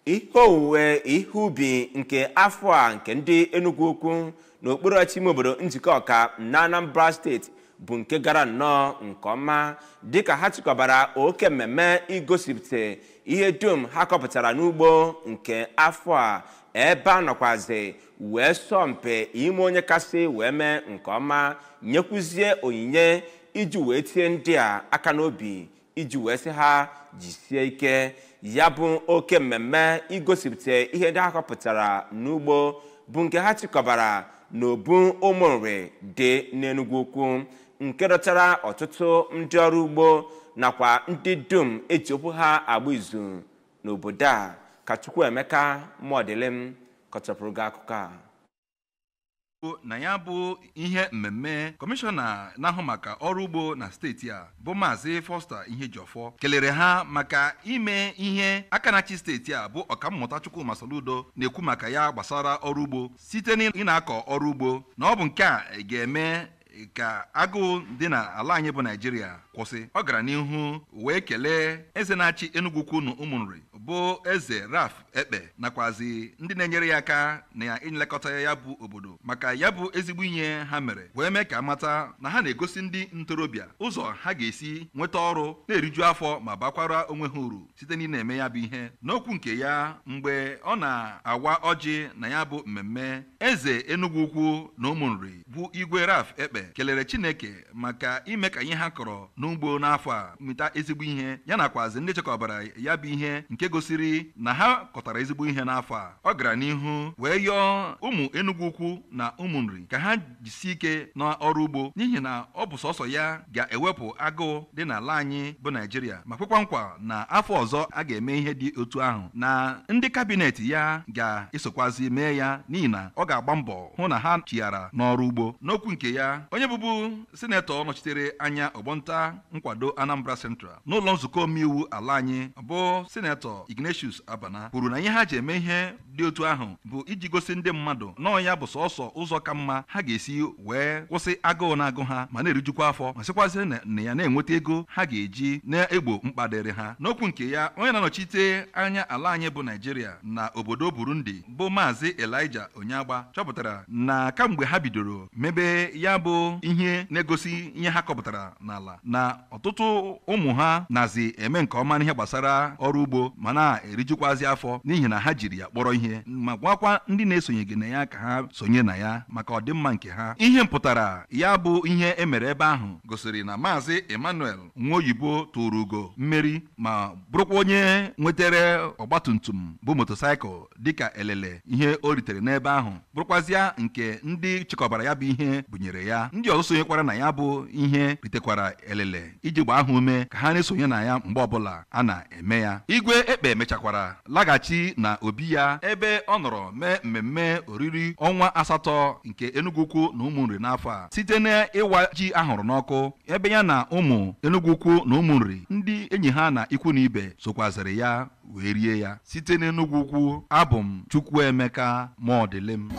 Ihe owuwe ihe ubi nke afọ a nke ndị Enugu Ukwu n'okpuru ọchịchị ime obodo Njikọka na Anambra Steeti bụ nke gara nnọọ nke ọma, dịka ha chịkọbara oke mmemme igosipụta ihe dum ha kọpụtara n'ugbo nke afọ a, ebe a nọkwazi wee sọọ mpe ime onye kasị wee mee nke ọma, nyekwuzie onyinye iji wee tie ndị a aka n'obi iji wee sị ha jisie ike. Ya bụ oke mmemme igosipụta ihe ndị ha kọpụtara n'ugbo bụ nke ha chịkọbara n'obu Ụmụnri dị n'Enugu Ukwu, nke dọtara ọtụtụ ndị ọrụ ugbo nakwa ndị dum eji okwu ha agba izu n'obodo a. Ka Chukwuemeka Mọdịlịm kọchapụrụ gị akụkọ a. Na ya bụ ihe mmemme, kọmishọna na-ahụ maka ọrụ ugbo na steeti a bụ Maazị Foster Ihejiọfọ kelere ha maka ime ihe aka na-achị steeti a bụ Ọkammụta Chukwuma Soludo na-ekwu maka ya gbasara ọrụ ugbo site n'ị na-akọ ọrụ ugbo, na ọ bụ nke a ga-eme ka agụụ dị n'ala anyị bụ Naịjirịa kwụsị. Ọ gara n'ihu wee kelee eze na-achị Enugu Ukwu na Ụmụnri bụ Eze Ralph Ekpe nakwazi ndị na-enyere ya aka na ilekọta ya bụ obodo maka ya bụ ezigbo ihe ha mere, wee mee ka amata na ha na-egosi ndị ntorobịa ụzọ ha ga-esi nweta ọrụ na-eriju afọ ma bakwara onwe ha uru site n'ị na-eme ya bụ ihe. N'okwu nke ya mgbe ọ na-awa ọjị na ya bụ mmemme, Eze Enugu Ukwu na Ụmụnri bụ Igwe Ralph Ekpe kelere Chineke maka ime ka ihe ha kọrọ n'ugbo n'afọ a mịta ezigbo ihe, ya nakwazi ndị chekọbara ya bụ ihe nke gosiri na ha kọtara ezigbo ihe n'afọ a. Ọ gara n'ihu wee yọọ ụmụ Enugu Ukwu na Ụmụnri ka ha jisie ike n'ọrụ ugbo, n'ihi na ọ bụ sọsọ ya ga-ewepụ agụụ dị n'ala anyị bụ Naịjirịa, ma kwekwa nkwa na afọ ọzọ a ga-eme ihe dị otu ahụ na ndị kabinet ya ga-esokwazi mee ya, n'ihi na ọ ga-agba mbọ hụ na ha chighara n'ọrụ ugbo. N'okwu nke ya, onye bụbu sinetọ nọchitere anya ọgbọnta nkwado Anambra Central n'ụlọ nzukọ omeiwu ala anyị bụ Sinetọ Ignatius Abana kwuru na ihe ha ji eme ihe dị otu ahụ bụ iji gosi ndị mmadụ nọọ ya bụ sọsọ ụzọ ka mma ha ga-esi wee kwụsị agụụ na-agụ ha ma na-erijukwa afọ, ma sịkwazị na ya na-enweta ego ha ga-eji na-egbo mkpa dịrị ha. N'okwu nke ya, onye na-anọchite anya ala anyị bụ Naịjirịa na obodo Burundi bụ Maazị Elijah Onyeagba chọpụtara na kamgbe ha bidoro mebe ya bụ ihe na-egosi ihe ha kọpụtara n'ala, na ọtụtụ ụmụ ha nazi eme nke ọma n'ihe gbasara ọrụ ugbo ma na-erijukwazi afọ n'ihi na ha jiri ya kpọrọ ihe, ma gwakwa ndị na-esonyeghị na ya ka ha sonye na ya maka ọdịmma nke ha. Ihe mpụtara ya bụ ihe emere ebe ahụ gosiri na Maazị Emmanuel Nwoyibo tụrụ ugo mmeri ma bụrụkwa onye nwetere ọgbatumtum bụ motosaịkụl dịka elele ihe o ritere n'ebe ahụ, bụrụkwazịa nke ndị chịkọbara ya bụ ihe bunyere ya. Ndị ọzọ sonyekwara na ya bụ ihe ritekwara elele iji gbaa ha ume ka ha na-esonye na ya mgbe ọbụla a na-eme ya. Igwe Ekpe mechakwara laghachi na obi ya ebe ọ nọrọ mee mmemme oriri ọnwa 8 nke Enugu Ukwu na Ụmụnri n'afọ a site n'ịwa ji ahụrụ n'ọkụ, ebe ya na ụmụ Enugu Ukwu na Ụmụnri ndị enyi ha na ikwu na ibe sokwaziri ya wee rie ya. Site n'Enugu Ukwu, abụ m Chukwuemeka Mọdịlịm.